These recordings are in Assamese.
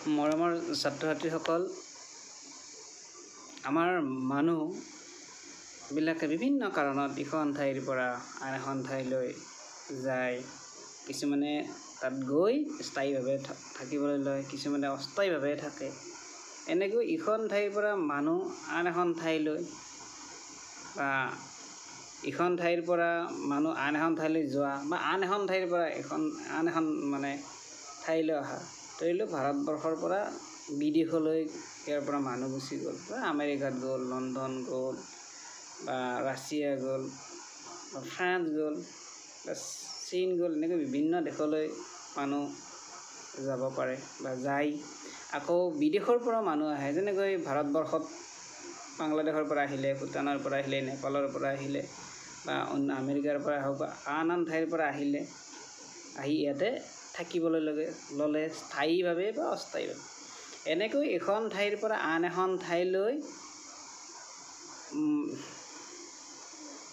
মৰমৰ ছাত্ৰ ছাত্ৰীসকল, আমাৰ মানুহবিলাকে বিভিন্ন কাৰণত ইখন ঠাইৰ পৰা আন এখন ঠাইলৈ যায়। কিছুমানে তাত গৈ স্থায়ীভাৱে থাকিবলৈ লয়, কিছুমানে অস্থায়ীভাৱে থাকে। এনেকৈ ইখন ঠাইৰ পৰা মানুহ আন এখন ঠাইলৈ বা ইখন ঠাইৰ পৰা মানুহ আন এখন ঠাইলৈ যোৱা বা আন এখন ঠাইৰ পৰা এখন আন এখন মানে ঠাইলৈ অহা, ধৰি লওক ভাৰতবৰ্ষৰ পৰা বিদেশলৈ ইয়াৰ পৰা মানুহ গুচি গ'ল, বা আমেৰিকাত গ'ল, লণ্ডন গ'ল, বা ৰাছিয়া গ'ল, বা ফ্ৰান্স গ'ল, বা চীন গ'ল, এনেকৈ বিভিন্ন দেশলৈ মানুহ যাব পাৰে বা যায়। আকৌ বিদেশৰ পৰা মানুহ আহে, যেনেকৈ ভাৰতবৰ্ষত বাংলাদেশৰ পৰা আহিলে, ভূটানৰ পৰা আহিলে, নেপালৰ পৰা আহিলে, বা অন্য আমেৰিকাৰ পৰা হওক বা আন আন ঠাইৰ পৰা আহিলে, আহি ইয়াতে থাকিবলৈ ল'লে স্থায়ীভাৱে বা অস্থায়ীভাৱে। এনেকৈ এখন ঠাইৰ পৰা আন এখন ঠাইলৈ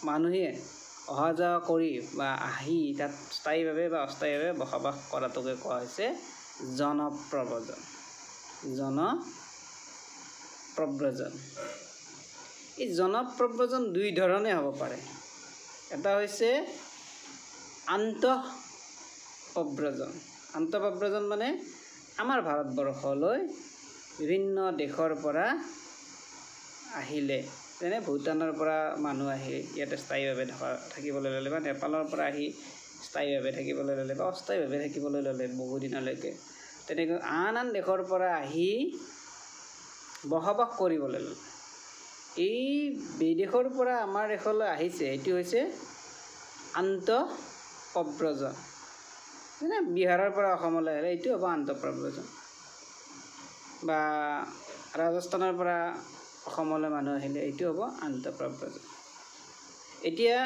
মানুহে অহা যোৱা কৰি বা আহি তাত স্থায়ীভাৱে বা অস্থায়ীভাৱে বসবাস কৰাটোকে কোৱা হৈছে জনপ্ৰব্ৰজন। জনপ্ৰব্ৰজন, এই জনপ্ৰব্ৰজন দুই ধৰণে হ'ব পাৰে। এটা হৈছে আন্তঃপ্ৰব্ৰজন। আন্তঃপ্ৰব্ৰজন মানে আমাৰ ভাৰতবৰ্ষলৈ বিভিন্ন দেশৰ পৰা আহিলে, যেনে ভূটানৰ পৰা মানুহ আহি ইয়াতে স্থায়ীভাৱে থাকিবলৈ ল'লে, বা নেপালৰ পৰা আহি স্থায়ীভাৱে থাকিবলৈ ল'লে বা অস্থায়ীভাৱে থাকিবলৈ ল'লে বহুদিনলৈকে, তেনেকৈ আন আন দেশৰ পৰা আহি বসবাস কৰিবলৈ ল'লে। এই বিদেশৰ পৰা আমাৰ দেশলৈ আহিছে, এইটো হৈছে আন্তঃপ্ৰব্ৰজন। যেনে বিহাৰৰ পৰা অসমলৈ আহিলে এইটো হ'ব আন্তঃপ্ৰব্ৰজন, বা ৰাজস্থানৰ পৰা অসমলৈ মানুহ আহিলে এইটো হ'ব আন্তঃপ্ৰব্ৰজন। এতিয়া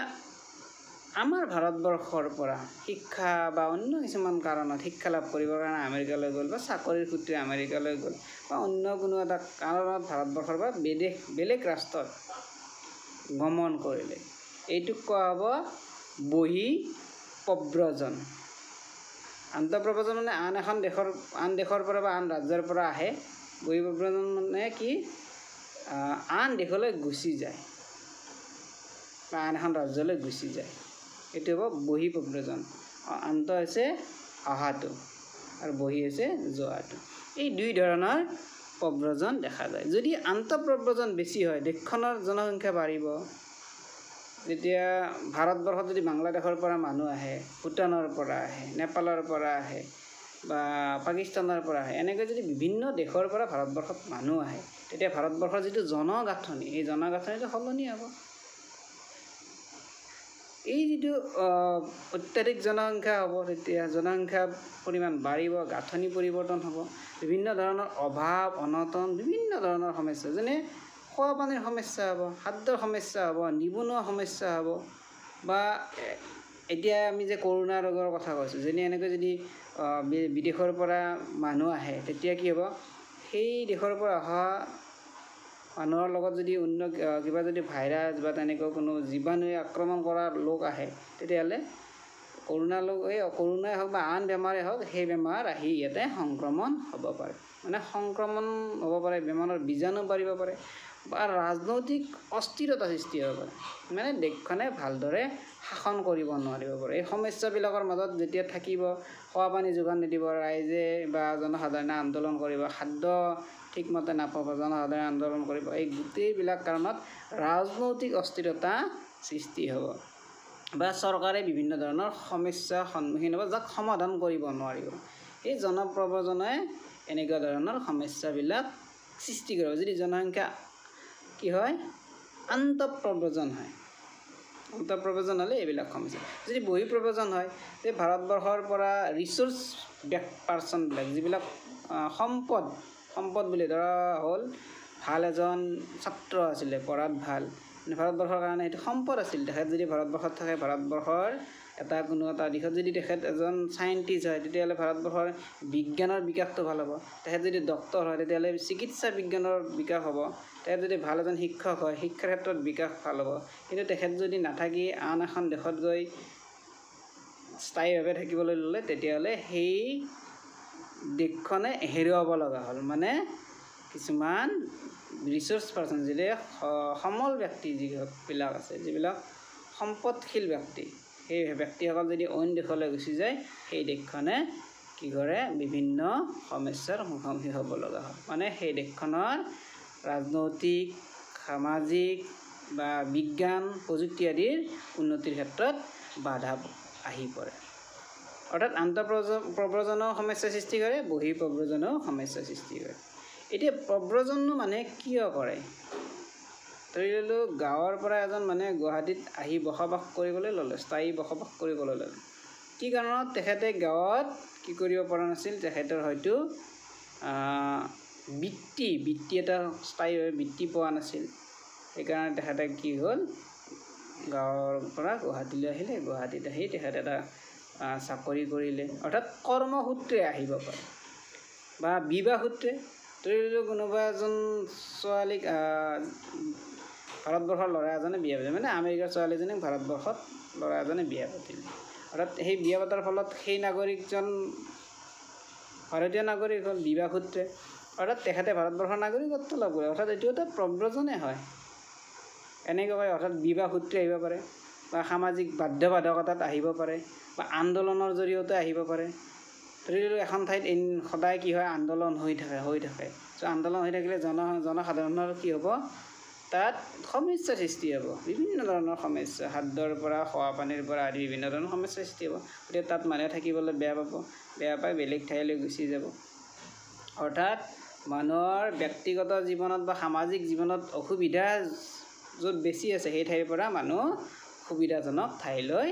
আমাৰ ভাৰতবৰ্ষৰ পৰা শিক্ষা বা অন্য কিছুমান কাৰণত শিক্ষা লাভ কৰিবৰ কাৰণে আমেৰিকালৈ গ'ল, বা চাকৰিৰ সূত্ৰে আমেৰিকালৈ গ'ল, বা অন্য কোনো এটা কাৰণত ভাৰতবৰ্ষৰ পৰা বেলেগ ৰাষ্ট্ৰত গমন কৰিলে, এইটোক কোৱা হ'ব বহিঃপ্ৰব্ৰজন। আন্তঃপ্ৰব্ৰজন মানে আন এখন দেশৰ, আন দেশৰ পৰা বা আন ৰাজ্যৰ পৰা আহে। বহিঃপ্ৰব্ৰজন মানে কি, আন দেশলৈ গুচি যায় বা আন এখন ৰাজ্যলৈ গুচি যায়, এইটো হ'ব বহিঃপ্ৰব্ৰজন। আন্ত হৈছে অহাটো আৰু বহি হৈছে যোৱাটো। এই দুই ধৰণৰ প্ৰব্ৰজন দেখা যায়। যদি আন্তঃপ্ৰব্ৰজন বেছি হয়, দেশখনৰ জনসংখ্যা বাঢ়িব। যেতিয়া ভাৰতবৰ্ষত যদি বাংলাদেশৰ পৰা মানুহ আহে, ভূটানৰ পৰা আহে, নেপালৰ পৰা আহে, বা পাকিস্তানৰ পৰা আহে, এনেকৈ যদি বিভিন্ন দেশৰ পৰা ভাৰতবৰ্ষত মানুহ আহে, তেতিয়া ভাৰতবৰ্ষৰ যিটো জনগাঁথনি, এই জনগাঁথনিটো সলনি হ'ব। এই যিটো অত্যাধিক জনসংখ্যা হ'ব, তেতিয়া জনসংখ্যাৰ পৰিমাণ বাঢ়িব, গাঁথনি পৰিৱৰ্তন হ'ব, বিভিন্ন ধৰণৰ অভাৱ অনাটন, বিভিন্ন ধৰণৰ সমস্যা, যেনে খোৱা পানীৰ সমস্যা হ'ব, খাদ্যৰ সমস্যা হ'ব, নিবনুৱা সমস্যা হ'ব, বা এতিয়া আমি যে কৰোণা ৰোগৰ কথা কৈছোঁ, যেনে এনেকৈ যদি বিদেশৰ পৰা মানুহ আহে, তেতিয়া কি হ'ব, সেই দেশৰ পৰা অহা মানুহৰ লগত যদি অন্য কিবা যদি ভাইৰাছ বা তেনেকুৱা কোনো জীৱাণুৱে আক্ৰমণ কৰা লোক আহে, তেতিয়াহ'লে কৰোণা লোক, এই কৰোণাই হওক বা আন বেমাৰেই হওক, সেই বেমাৰ আহি ইয়াতে সংক্ৰমণ হ'ব পাৰে, মানে সংক্ৰমণ হ'ব পাৰে, বেমাৰৰ বীজাণু বাঢ়িব পাৰে, বা ৰাজনৈতিক অস্থিৰতা সৃষ্টি হ'ব পাৰে, মানে দেশখনে ভালদৰে শাসন কৰিব নোৱাৰিব পাৰে। এই সমস্যাবিলাকৰ মাজত যেতিয়া থাকিব, খোৱা পানী যোগান নিদিব, ৰাইজে বা জনসাধাৰণে আন্দোলন কৰিব, খাদ্য ঠিকমতে নাপাব, জনসাধাৰণে আন্দোলন কৰিব, এই গোটেইবিলাক কাৰণত ৰাজনৈতিক অস্থিৰতা সৃষ্টি হ'ব বা চৰকাৰে বিভিন্ন ধৰণৰ সমস্যাৰ সন্মুখীন হ'ব, যাক সমাধান কৰিব নোৱাৰিব। এই জনপ্ৰব্ৰজনে এনেকুৱা ধৰণৰ সমস্যাবিলাক সৃষ্টি কৰিব। যদি জনসংখ্যা কি হয়, আন্তঃপ্ৰব্ৰজন হয়, আন্তঃপ্ৰব্ৰজন হ'লে এইবিলাক সমস্যা। যদি বহিঃপ্ৰব্ৰজন হয়, যে ভাৰতবৰ্ষৰ পৰা ৰিচোৰ্চ বেক পাৰ্চনবিলাক, যিবিলাক সম্পদ, সম্পদ বুলি ধৰা হ'ল, ভাল এজন ছাত্ৰ আছিলে, পঢ়াত ভাল, ভাৰতবৰ্ষৰ কাৰণে সেইটো সম্পদ আছিল। তেখেত যদি ভাৰতবৰ্ষত থাকে, ভাৰতবৰ্ষৰ এটা কোনো এটা দিশত যদি তেখেত এজন চাইণ্টিষ্ট হয়, তেতিয়াহ'লে ভাৰতবৰ্ষৰ বিজ্ঞানৰ বিকাশটো ভাল হ'ব। তেখেত যদি ডক্তৰ হয়, তেতিয়াহ'লে চিকিৎসা বিজ্ঞানৰ বিকাশ হ'ব। তেখেত যদি ভাল এজন শিক্ষক হয়, শিক্ষাৰ ক্ষেত্ৰত বিকাশ ভাল হ'ব। কিন্তু তেখেত যদি নাথাকি আন এখন দেশত গৈ স্থায়ীভাৱে থাকিবলৈ ল'লে, তেতিয়াহ'লে সেই দেশখনে হেৰুৱাব লগা হ'ল। মানে কিছুমান ৰিচ'ৰ্চ পাৰ্চন, যিবিলাক সমল ব্যক্তি যিবিলাক আছে, যিবিলাক সম্পদশীল ব্যক্তি, সেই ব্যক্তিসকল যদি অইন দেশলৈ গুচি যায়, সেই দেশখনে কি কৰে, বিভিন্ন সমস্যাৰ মুখামুখি হ'ব লগা হয়। মানে সেই দেশখনৰ ৰাজনৈতিক, সামাজিক বা বিজ্ঞান প্ৰযুক্তি আদিৰ উন্নতিৰ ক্ষেত্ৰত বাধা আহি পৰে। অৰ্থাৎ আন্তঃপ্ৰব্ৰজনেও সমস্যাৰ সৃষ্টি কৰে, বহিঃপ্ৰব্ৰজনেও সমস্যাৰ সৃষ্টি কৰে। এতিয়া প্ৰব্ৰজননো মানুহে কিয় কৰে? ধৰি ল'লোঁ গাঁৱৰ পৰা এজন মানুহে গুৱাহাটীত আহি বসবাস কৰিবলৈ ল'লে, স্থায়ী বসবাস কৰিবলৈ ল'লে। কি কাৰণত তেখেতে গাঁৱত কি কৰিব পৰা নাছিল? তেখেতৰ হয়তো বৃত্তি এটা স্থায়ীভাৱে বৃত্তি পোৱা নাছিল। সেইকাৰণে তেখেতে কি হ'ল, গাঁৱৰ পৰা গুৱাহাটীলৈ আহিলে। গুৱাহাটীত আহি তেখেতে এটা চাকৰি কৰিলে, অৰ্থাৎ কৰ্মসূত্ৰে আহিব পাৰে বা বিবাহ সূত্ৰে। ধৰি ল'লোঁ কোনোবা এজন ছোৱালীক ভাৰতবৰ্ষৰ ল'ৰা এজনে বিয়া পাতিলে, মানে আমেৰিকাৰ ছোৱালীজনীক ভাৰতবৰ্ষত ল'ৰা এজনে বিয়া পাতিলে। অৰ্থাৎ সেই বিয়া পতাৰ ফলত সেই নাগৰিকজন ভাৰতীয় নাগৰিক হ'ল বিবাহ সূত্ৰে, অৰ্থাৎ তেখেতে ভাৰতবৰ্ষৰ নাগৰিকত্ব লাভ কৰে। অৰ্থাৎ এইটো এটা প্ৰব্ৰজনে হয়। এনেকুৱাকৈ অৰ্থাৎ বিবাহ সূত্ৰে আহিব পাৰে বা সামাজিক বাধ্যবাধকতাত আহিব পাৰে বা আন্দোলনৰ জৰিয়তে আহিব পাৰে। ধৰি লওক এখন ঠাইত সদায় কি হয়, আন্দোলন হৈ থাকে। চ' আন্দোলন হৈ থাকিলে জনসাধাৰণৰ কি হ'ব, তাত সমস্যাৰ সৃষ্টি হ'ব, বিভিন্ন ধৰণৰ সমস্যা, খাদ্যৰ পৰা খোৱা পানীৰ পৰা আদি বিভিন্ন ধৰণৰ সমস্যাৰ সৃষ্টি হ'ব। গতিকে তাত মানুহে থাকিবলৈ বেয়া পাব, বেয়া পাই বেলেগ ঠাইলৈ গুচি যাব। অৰ্থাৎ মানুহৰ ব্যক্তিগত জীৱনত বা সামাজিক জীৱনত অসুবিধা য'ত বেছি আছে, সেই ঠাইৰ পৰা মানুহ সুবিধাজনক ঠাইলৈ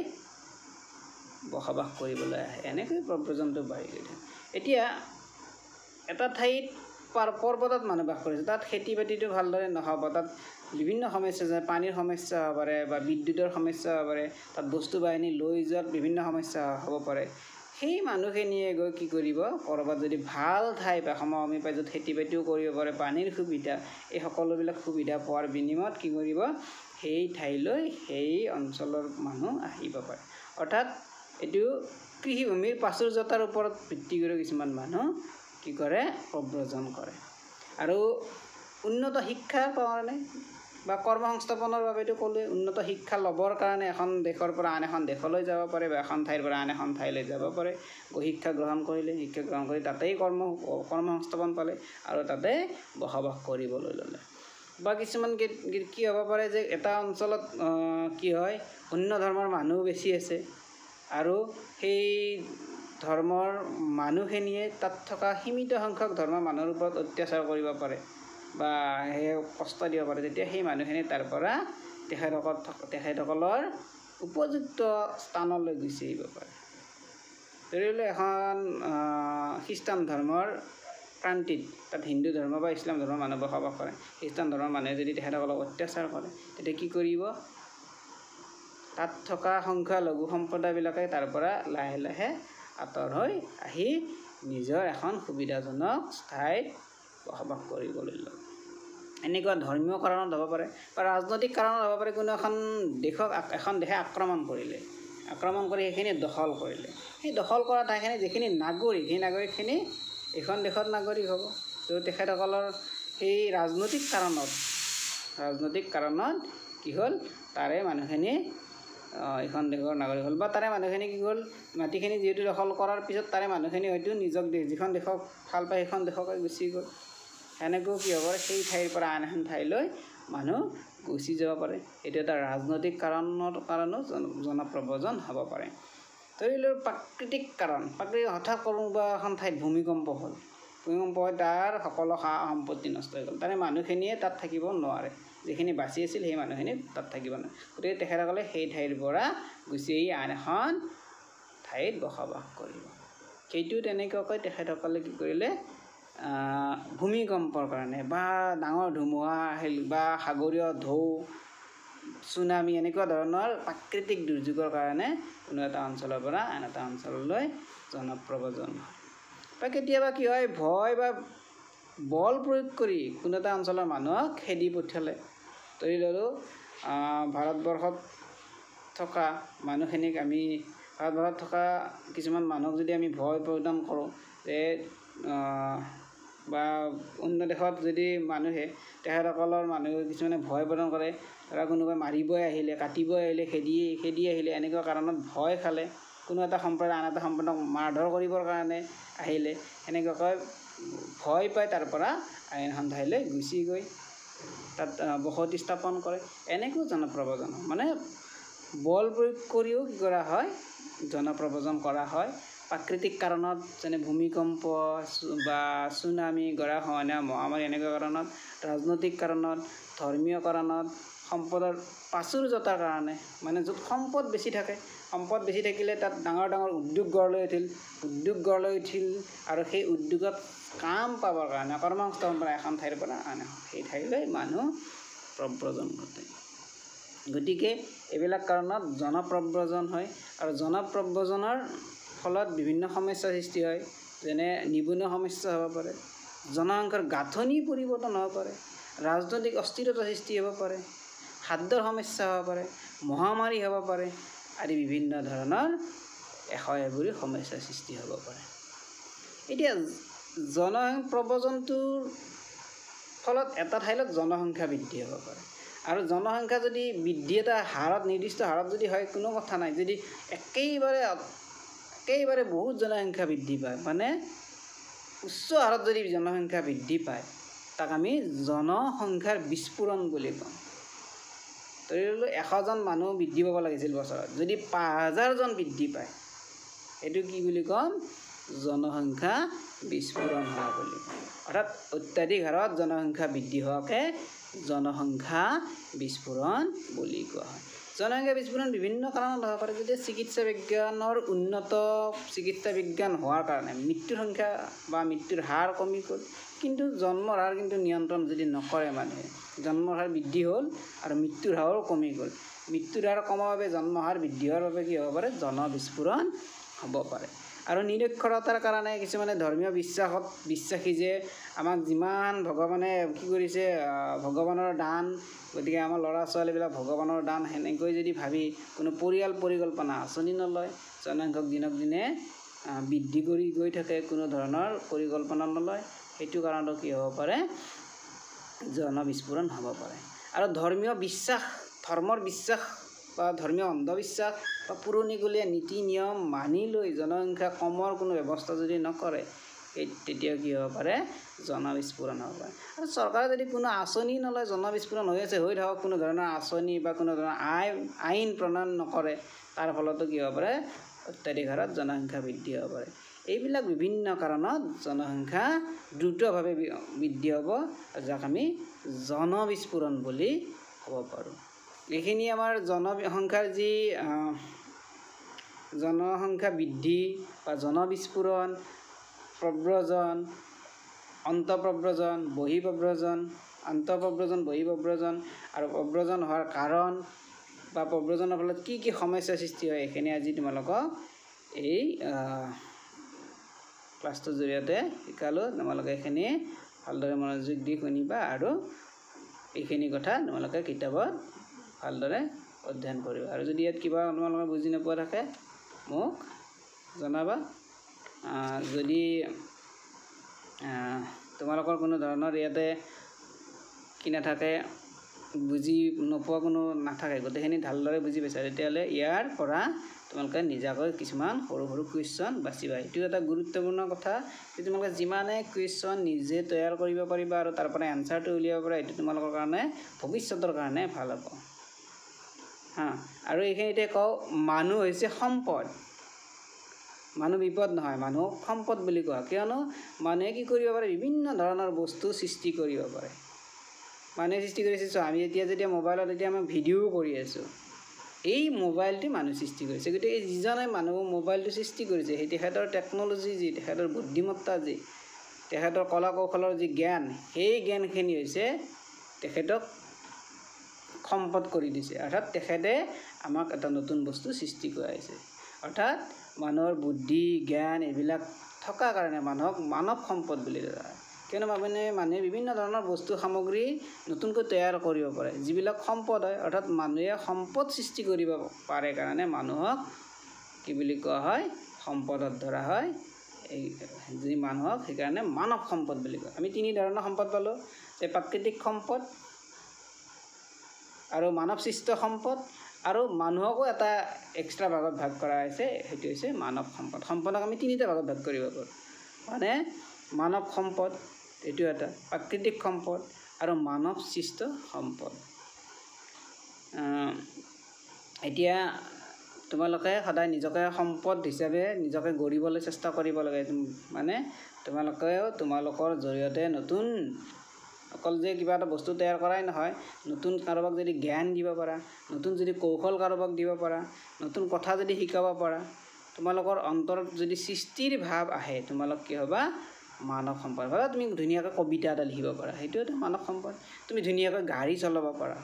বসবাস কৰিবলৈ আহে। এনেকৈ প্ৰব্ৰজনটো বাঢ়ি গৈ থাকে। এতিয়া এটা ঠাইত পৰ্বতত মানুহ বাস কৰিছে, তাত খেতি বাতিটো ভালদৰে নহ'ব, তাত বিভিন্ন সমস্যা যেনে পানীৰ সমস্যা হ'ব পাৰে বা বিদ্যুতৰ সমস্যা হ'ব পাৰে, তাত বস্তু বাহিনী লৈ যোৱাত বিভিন্ন সমস্যা হ'ব পাৰে। সেই মানুহখিনিয়ে গৈ কি কৰিব, ক'ৰবাত যদি ভাল ঠাই পায়, সমভূমি পায়, য'ত খেতি বাতিও কৰিব পাৰে, পানীৰ সুবিধা, এই সকলোবিলাক সুবিধা পোৱাৰ বিনিময়ত কি কৰিব, সেই ঠাইলৈ সেই অঞ্চলৰ মানুহ আহিব পাৰে। অৰ্থাৎ এইটো কৃষিভূমিৰ প্ৰাচুৰ্যতাৰ ওপৰত ভিত্তি কৰি কিছুমান মানুহ কি কৰে, প্ৰব্ৰজন কৰে। আৰু উন্নত শিক্ষাৰ কাৰণে বা কৰ্মসংস্থাপনৰ বাবেতো ক'লোৱে, উন্নত শিক্ষা ল'বৰ কাৰণে এখন দেশৰ পৰা আন এখন দেশলৈ যাব পাৰে বা এখন ঠাইৰ পৰা আন এখন ঠাইলৈ যাব পাৰে। গৈ শিক্ষা গ্ৰহণ কৰিলে, শিক্ষা গ্ৰহণ কৰি তাতেই কৰ্মসংস্থাপন পালে আৰু তাতে বসবাস কৰিবলৈ ল'লে। বা কিছুমান কি হ'ব পাৰে যে এটা অঞ্চলত কি হয়, অন্য ধৰ্মৰ মানুহ বেছি আছে আৰু সেই ধৰ্মৰ মানুহখিনিয়ে তাত থকা সীমিত সংখ্যক ধৰ্মৰ মানুহৰ ওপৰত অত্যাচাৰ কৰিব পাৰে বা সেই কষ্ট দিব পাৰে। তেতিয়া সেই মানুহখিনি তাৰ পৰা তেখেতসকলৰ উপযুক্ত স্থানলৈ গুচি আহিব পাৰে। ধৰি লওক এখন খ্ৰীষ্টান ধৰ্মৰ ক্ৰান্তিত তাত হিন্দু ধৰ্ম বা ইছলাম ধৰ্মৰ মানুহ বসবাস কৰে। খ্ৰীষ্টান ধৰ্মৰ মানুহে যদি তেখেতসকলক অত্যাচাৰ কৰে, তেতিয়া কি কৰিব, তাত থকা সংখ্যালঘু সম্প্ৰদায়বিলাকে তাৰ পৰা লাহে লাহে আঁতৰ হৈ আহি নিজৰ এখন সুবিধাজনক ঠাইত বসবাস কৰিবলৈ লয়। এনেকুৱা ধৰ্মীয় কাৰণত হ'ব পাৰে বা ৰাজনৈতিক কাৰণত হ'ব পাৰে। কোনো এখন দেশক এখন দেশে আক্ৰমণ কৰিলে, আক্ৰমণ কৰি সেইখিনি দখল কৰিলে, সেই দখল কৰা ঠাইখিনি যিখিনি নাগৰিক, সেই নাগৰিকখিনি এইখন দেশৰ নাগৰিক হ'ব। ত' তেখেতসকলৰ সেই ৰাজনৈতিক কাৰণত কি হ'ল, তাৰে মানুহখিনি এইখন দেশৰ নাগৰিক হ'ল বা তাৰে মানুহখিনি কি হ'ল, মাটিখিনি যিহেতু দখল কৰাৰ পিছত তাৰে মানুহখিনি হয়তো নিজক দেশ, যিখন দেশক ভাল পায় সেইখন দেশকে গুচি গ'ল। সেনেকৈও কি হ'ব পাৰে, সেই ঠাইৰ পৰা আন এখন ঠাইলৈ মানুহ গুচি যাব পাৰে। এইটো এটা ৰাজনৈতিক কাৰণৰ কাৰণো জনপ্ৰব্ৰজন হ'ব পাৰে। ধৰি লওক প্ৰাকৃতিক কাৰণ, প্ৰাকৃতিক হঠাৎ কোনোবা এখন ঠাইত ভূমিকম্প হ'ল, ভূমিকম্প হৈ তাৰ সকলো সা সম্পত্তি নষ্ট হৈ গ'ল, তাৰে মানুহখিনিয়ে তাত থাকিব নোৱাৰে, যিখিনি বাচি আছিল সেই মানুহখিনি তাত থাকিব নোৱাৰে। গতিকে তেখেতসকলে সেই ঠাইৰ পৰা গুচি আহি আন এখন ঠাইত বসবাস কৰিব। সেইটো তেনেকুৱাকৈ তেখেতসকলে কি কৰিলে, ভূমিকম্পৰ কাৰণে বা ডাঙৰ ধুমুহা আহিল বা সাগৰীয় ঢৌ, চুনামি, এনেকুৱা ধৰণৰ প্ৰাকৃতিক দুৰ্যোগৰ কাৰণে কোনো এটা অঞ্চলৰ পৰা আন এটা অঞ্চললৈ জনপ্ৰব্ৰজন হয়। বা কেতিয়াবা কি হয়, ভয় বা বল প্ৰয়োগ কৰি কোনো এটা অঞ্চলৰ মানুহক খেদি পঠিয়ালে। ধৰি ল'লোঁ ভাৰতবৰ্ষত থকা মানুহখিনিক আমি, ভাৰতবৰ্ষত থকা কিছুমান মানুহক যদি আমি ভয় প্ৰদান কৰোঁ, যে বা অন্য দেশত যদি মানুহে তেখেতসকলৰ মানুহ কিছুমানে ভয় প্ৰদান কৰে, ধৰা কোনোবাই মাৰিবই আহিলে, কাটিবই আহিলে, খেদি খেদি আহিলে, এনেকুৱা কাৰণত ভয় খালে কোনো এটা সম্প্ৰদায় আন এটা সম্প্ৰদায়ক মাৰধৰ কৰিবৰ কাৰণে আহিলে সেনেকুৱাকৈ ভয় পাই তাৰ পৰা আন এখন ঠাইলৈ গুচি গৈ তাত বসতি স্থাপন কৰে। এনেকৈও জনপ্ৰব্ৰজন মানে বল প্ৰয়োগ কৰিও কি কৰা হয়, জনপ্ৰব্ৰজন কৰা হয়। প্ৰাকৃতিক কাৰণত যেনে ভূমিকম্প বা চুনামি, গৰাখহনীয়া, মহামাৰী এনেকুৱা কাৰণত, ৰাজনৈতিক কাৰণত, ধৰ্মীয় কাৰণত, সম্পদৰ প্ৰাচুৰ্যতাৰ কাৰণে, মানে য'ত সম্পদ বেছি থাকে, সম্পদ বেছি থাকিলে তাত ডাঙৰ ডাঙৰ উদ্যোগ গঢ় লৈ উঠিল, উদ্যোগ গঢ় লৈ উঠিল আৰু সেই উদ্যোগত কাম পাবৰ কাৰণে কৰ্মসংস্থাপন পৰা এখন ঠাইৰ পৰা আন এখন সেই ঠাইলৈ মানুহ প্ৰব্ৰজন ঘটে। গতিকে এইবিলাক কাৰণত জনপ্ৰব্ৰজন হয় আৰু জনপ্ৰব্ৰজনৰ ফলত বিভিন্ন সমস্যাৰ সৃষ্টি হয়, যেনে নিবনুৱা সমস্যা হ'ব পাৰে, জনসংখ্যাৰ গাঁথনি পৰিৱৰ্তন হ'ব পাৰে, ৰাজনৈতিক অস্থিৰতা সৃষ্টি হ'ব পাৰে, খাদ্যৰ সমস্যা হ'ব পাৰে, মহামাৰী হ'ব পাৰে আদি বিভিন্ন ধৰণৰ এশ এবুৰি সমস্যাৰ সৃষ্টি হ'ব পাৰে। এতিয়া জনপ্ৰব্ৰজনটোৰ ফলত এটা ঠাইত জনসংখ্যা বৃদ্ধি হ'ব পাৰে আৰু জনসংখ্যা যদি বৃদ্ধি এটা হাৰত, নিৰ্দিষ্ট হাৰত যদি হয় কোনো কথা নাই, যদি একেবাৰে একেবাৰে বহুত জনসংখ্যা বৃদ্ধি পায়, মানে উচ্চ হাৰত যদি জনসংখ্যা বৃদ্ধি পায় তাক আমি জনসংখ্যাৰ বিস্ফোৰণ বুলি কওঁ। ধৰি ল'লোঁ 100জন মানুহ বৃদ্ধি পাব লাগিছিল বছৰত, যদি 5000জন বৃদ্ধি পায় সেইটো কি বুলি ক'ম, জনসংখ্যা বিস্ফোৰণ হোৱা বুলি কওঁ। অৰ্থাৎ অত্যাধিক হাৰত জনসংখ্যা বৃদ্ধি হোৱাকে জনসংখ্যা বিস্ফোৰণ বুলি কোৱা হয়। জনসংখ্যা বিস্ফোৰণ বিভিন্ন কাৰণত হ'ব পাৰে। যেতিয়া চিকিৎসা বিজ্ঞানৰ উন্নত চিকিৎসা বিজ্ঞান হোৱাৰ কাৰণে মৃত্যুৰ সংখ্যা বা মৃত্যুৰ হাৰ কমি গ'ল, কিন্তু জন্মৰ হাৰ কিন্তু নিয়ন্ত্ৰণ যদি নকৰে মানুহে, জন্মৰ হাৰ বৃদ্ধি হ'ল আৰু মৃত্যুৰ হাৰো কমি গ'ল, মৃত্যুৰ হাৰ কমাৰ বাবে জন্ম হাৰ বৃদ্ধি হোৱাৰ বাবে কি হ'ব পাৰে, জনবিস্ফোৰণ হ'ব পাৰে। আৰু নিৰক্ষৰতাৰ কাৰণে কিছুমানে ধৰ্মীয় বিশ্বাসত বিশ্বাসী যে আমাক যিমান ভগৱানে কি কৰিছে, ভগৱানৰ দান, গতিকে আমাৰ ল'ৰা ছোৱালীবিলাক ভগৱানৰ দান, সেনেকৈ যদি ভাবি কোনো পৰিয়াল পৰিকল্পনা আঁচনি নলয়, জনসংখ্যাক দিনক দিনে বৃদ্ধি কৰি গৈ থাকে, কোনো ধৰণৰ পৰিকল্পনা নলয়, সেইটো কাৰণতো কি হ'ব পাৰে, জনবিস্ফোৰণ হ'ব পাৰে। আৰু ধৰ্মীয় বিশ্বাস, ধৰ্মৰ বিশ্বাস বা ধৰ্মীয় অন্ধবিশ্বাস বা পুৰণিকলীয়া নীতি নিয়ম মানি লৈ জনসংখ্যা কমৰ কোনো ব্যৱস্থা যদি নকৰে, সেই তেতিয়া কি হ'ব পাৰে, জনবিস্ফোৰণ হ'ব পাৰে। আৰু চৰকাৰে যদি কোনো আঁচনি নলয়, জনবিস্ফোৰণ হৈ আছে হৈ থাকক, কোনো ধৰণৰ আঁচনি বা কোনো ধৰণৰ আইন প্ৰণয়ন নকৰে, তাৰ ফলতো কি হ'ব পাৰে, অত্যাধিক হাৰত জনসংখ্যা বৃদ্ধি হ'ব পাৰে। এইবিলাক বিভিন্ন কাৰণত জনসংখ্যা দ্ৰুতভাৱে বৃদ্ধি হ'ব, যাক আমি জনবিস্ফোৰণ বুলি ক'ব পাৰোঁ। এইখিনি আমাৰ জনসংখ্যাৰ যি জনসংখ্যা বৃদ্ধি বা জনবিস্ফোৰণ, প্ৰব্ৰজন, অন্তঃপ্ৰব্ৰজন, বহিঃপ্ৰব্ৰজন, আন্তঃপ্ৰব্ৰজন, বহিঃপ্ৰব্ৰজন আৰু প্ৰব্ৰজন হোৱাৰ কাৰণ বা প্ৰব্ৰজনৰ ফলত কি কি সমস্যাৰ সৃষ্টি হয়, এইখিনি আজি তোমালোকক এই ক্লাছটোৰ জৰিয়তে শিকালোঁ। তোমালোকে এইখিনি ভালদৰে মনোযোগ দি শুনিবা আৰু এইখিনি কথা তোমালোকে কিতাপত ভালদৰে অধ্যয়ন কৰিবা। আৰু যদি ইয়াত কিবা তোমালোকে বুজি নোপোৱা থাকে মোক জনাবা। যদি তোমালোকৰ কোনো ধৰণৰ ইয়াতে কি নাথাকে, বুজি নোপোৱা কোনো নাথাকে, গোটেইখিনি ভালদৰে বুজি পাইছা, তেতিয়াহ'লে ইয়াৰ পৰা তোমালোকে নিজাকৈ কিছুমান সৰু সৰু কুৱেশ্যন বাচিবা। এইটো এটা গুৰুত্বপূৰ্ণ কথা যে তোমালোকে যিমানে কুৱেশ্যন নিজে তৈয়াৰ কৰিব পাৰিবা আৰু তাৰ পৰা এনচাৰটো উলিয়াব পাৰা, এইটো তোমালোকৰ কাৰণে ভৱিষ্যতৰ কাৰণে ভাল হ'ব। হা, আৰু এইখিনিতে কওঁ, মানুহ হৈছে সম্পদ, মানুহ বিপদ নহয়, মানুহক সম্পদ বুলি কোৱা। কিয়নো মানুহে কি কৰিব পাৰে, বিভিন্ন ধৰণৰ বস্তু সৃষ্টি কৰিব পাৰে। মানুহে সৃষ্টি কৰিছে। চোৱা, আমি এতিয়া যেতিয়া মোবাইলত এতিয়া আমি ভিডিঅ'ও কৰি আছোঁ, এই মোবাইলটো মানুহ সৃষ্টি কৰিছে। গতিকে যিজনে মানুহ মোবাইলটো সৃষ্টি কৰিছে, সেই তেখেতৰ টেকন'লজি যি, তেখেতৰ বুদ্ধিমত্তা যি, তেখেতৰ কলা কৌশলৰ যি জ্ঞান, সেই জ্ঞানখিনি হৈছে তেখেতক সম্পদ কৰি দিছে। অৰ্থাৎ তেখেতে আমাক এটা নতুন বস্তু সৃষ্টি কৰাইছে। অৰ্থাৎ মানুহৰ বুদ্ধি, জ্ঞান এইবিলাক থকা কাৰণে মানুহক মানৱ সম্পদ বুলি ধৰা হয়। কিয়নো মানে মানুহে বিভিন্ন ধৰণৰ বস্তু সামগ্ৰী নতুনকৈ তৈয়াৰ কৰিব পাৰে, যিবিলাক সম্পদ হয়। অৰ্থাৎ মানুহে সম্পদ সৃষ্টি কৰিব পাৰে কাৰণে মানুহক কি বুলি কোৱা হয়, সম্পদত ধৰা হয়। এই যি মানুহক সেইকাৰণে মানৱ সম্পদ বুলি কয়। আমি তিনি ধৰণৰ সম্পদ পালোঁ, যে প্ৰাকৃতিক সম্পদ আৰু মানৱ সৃষ্ট সম্পদ আৰু মানুহকো এটা এক্সট্ৰা ভাগত ভাগ কৰা হৈছে, সেইটো হৈছে মানৱ সম্পদ। সম্পদক আমি তিনিটা ভাগত ভাগ কৰিব পাৰোঁ, মানে মানৱ সম্পদ এইটো এটা, প্ৰাকৃতিক সম্পদ আৰু মানৱ সৃষ্ট সম্পদ। এতিয়া তোমালোকে সদায় নিজকে সম্পদ হিচাপে নিজকে গঢ়িবলৈ চেষ্টা কৰিব লাগে। মানে তোমালোকেও তোমালোকৰ জৰিয়তে নতুন অকল যে কিবা এটা বস্তু তৈয়াৰ কৰাই নহয়, নতুন কাৰোবাক যদি জ্ঞান দিব পাৰা, নতুন যদি কৌশল কাৰোবাক দিব পাৰা, নতুন কথা যদি শিকাব পাৰা, তোমালোকৰ অন্তৰত যদি সৃষ্টিৰ ভাৱ আহে, তোমালোক কি হ'বা? মানৱ সম্পদ। ধৰা তুমি ধুনীয়াকৈ কবিতা এটা লিখিব পাৰা, সেইটো এটা মানৱ সম্পদ। তুমি ধুনীয়াকৈ গাড়ী চলাব পাৰা,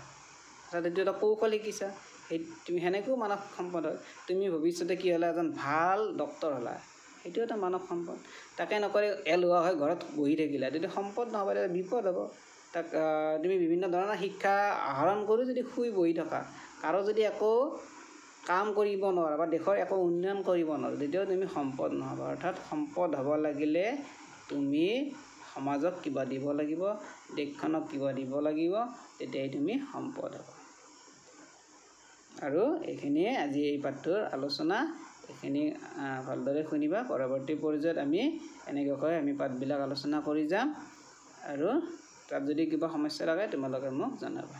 অৰ্থাৎ এইটো এটা কৌশল শিকিছা, সেই তুমি সেনেকৈও মানৱ সম্পদ হয়। তুমি ভৱিষ্যতে কি হ'লা? এজন ভাল ডক্তৰ হ'লা, সেইটো এটা মানৱ সম্পদ। তাকে নকৰি এলেহুৱা হৈ ঘৰত বহি থাকিলা, তেতিয়া সম্পদ নহ'ব, তেতিয়া বিপদ হ'ব। তাক তুমি বিভিন্ন ধৰণৰ শিক্ষা আহৰণ কৰি যদি শুই বহি থকা, কাৰো যদি একো কাম কৰিব নোৱাৰা বা দেশৰ একো উন্নয়ন কৰিব নোৱাৰা, তেতিয়াও তুমি সম্পদ নহ'বা। অৰ্থাৎ সম্পদ হ'ব লাগিলে তুমি সমাজক কিবা দিব লাগিব, দেশখনক কিবা দিব লাগিব, তেতিয়াই তুমি সম্পদ হ'বা। আৰু এইখিনিয়ে আজি এই পাঠটোৰ আলোচনা। এইখিনি ভালদৰে শুনিবা। পৰৱৰ্তী পৰ্যায়ত আমি এনেকুৱাকৈ আমি পাঠবিলাক আলোচনা কৰি যাম। আৰু তাত যদি কিবা সমস্যা লাগে তোমালোকে মোক জনাবা।